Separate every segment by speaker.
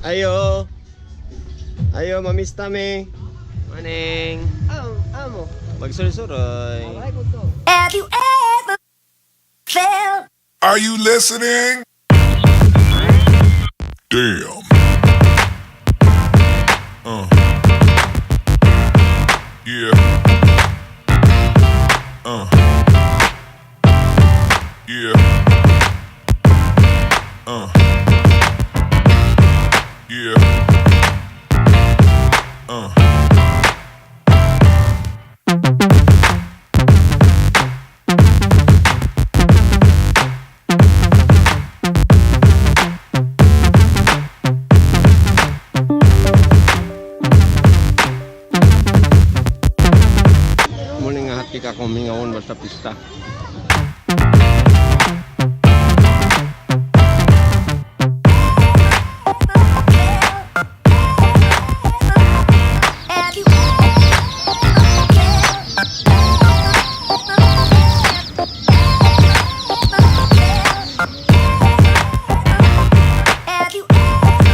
Speaker 1: Ayo. Ayo, mamista mi. Morning.
Speaker 2: Amo.
Speaker 1: Magsuroy-suroy.
Speaker 3: Have you ever felt
Speaker 4: Are you listening? Damn. Yeah. Yeah. Yeah.
Speaker 1: Muna nga hati ka kung mingawon basta pista.
Speaker 3: Have you ever Have you ever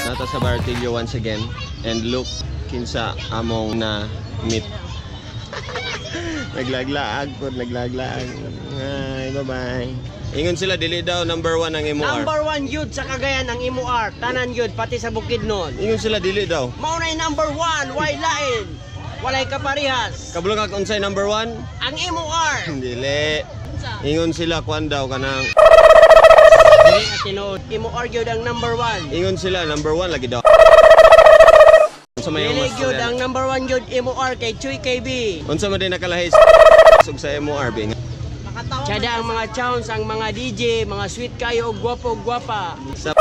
Speaker 1: Nata sa Bartillo once again. And look, kinsa among na meet. Naglaglaag po, naglaglaag. Ay, bye-bye. Ingon sila, dili daw number one ang MOR.
Speaker 2: Number one yun sa Cagayan ang MOR. Tanan yun, pati sa Bukidnon.
Speaker 1: Ingon sila, dili daw.
Speaker 2: Mao na number one, why lain? Walay kaparehas.
Speaker 1: Kabalo ka kung unsay number one?
Speaker 2: Ang MOR.
Speaker 1: Dili. Ingon sila, kuan daw kanang.
Speaker 2: Dili na tinuod. MOR gyud ang number one.
Speaker 1: Ingon sila, number one lagi daw. Unsa may
Speaker 2: Dili
Speaker 1: mas
Speaker 2: gyud ang number one gyud MOR kay Chuy KB.
Speaker 1: Unsa man din nakalahi ug sa MOR bi?
Speaker 2: Tsada ang mga chowns, ang mga DJ, mga sweet kayo og gwapo og gwapa.
Speaker 1: Sa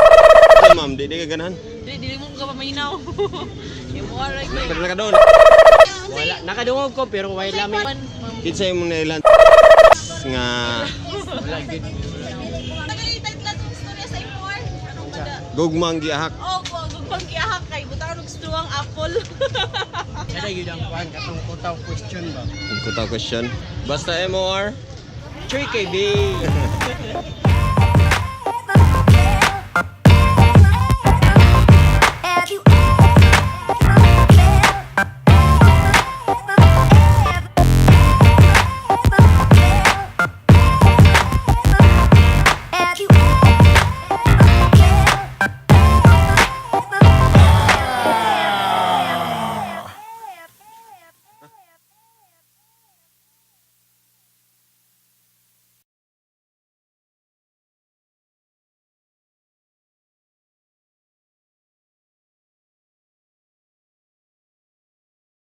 Speaker 1: ma'am, di di ka ganahan.
Speaker 5: Dili, dili mo ka paminaw. MOR right.
Speaker 1: Pero nakadoon.
Speaker 2: Wala, nakadungog ko pero why lami.
Speaker 1: Kinsa imong nailan nga
Speaker 2: Wala gyud.
Speaker 5: Nagalitan lang itong storya sa MOR. Anong kada?
Speaker 1: gugmang giahak.
Speaker 5: Oh, gugmang giahak kay butang og straw ang apple.
Speaker 2: Tsada gyud ang kuan katong kutaw question ba.
Speaker 1: Ang kuta question. Basta MOR.
Speaker 2: Chuy KB.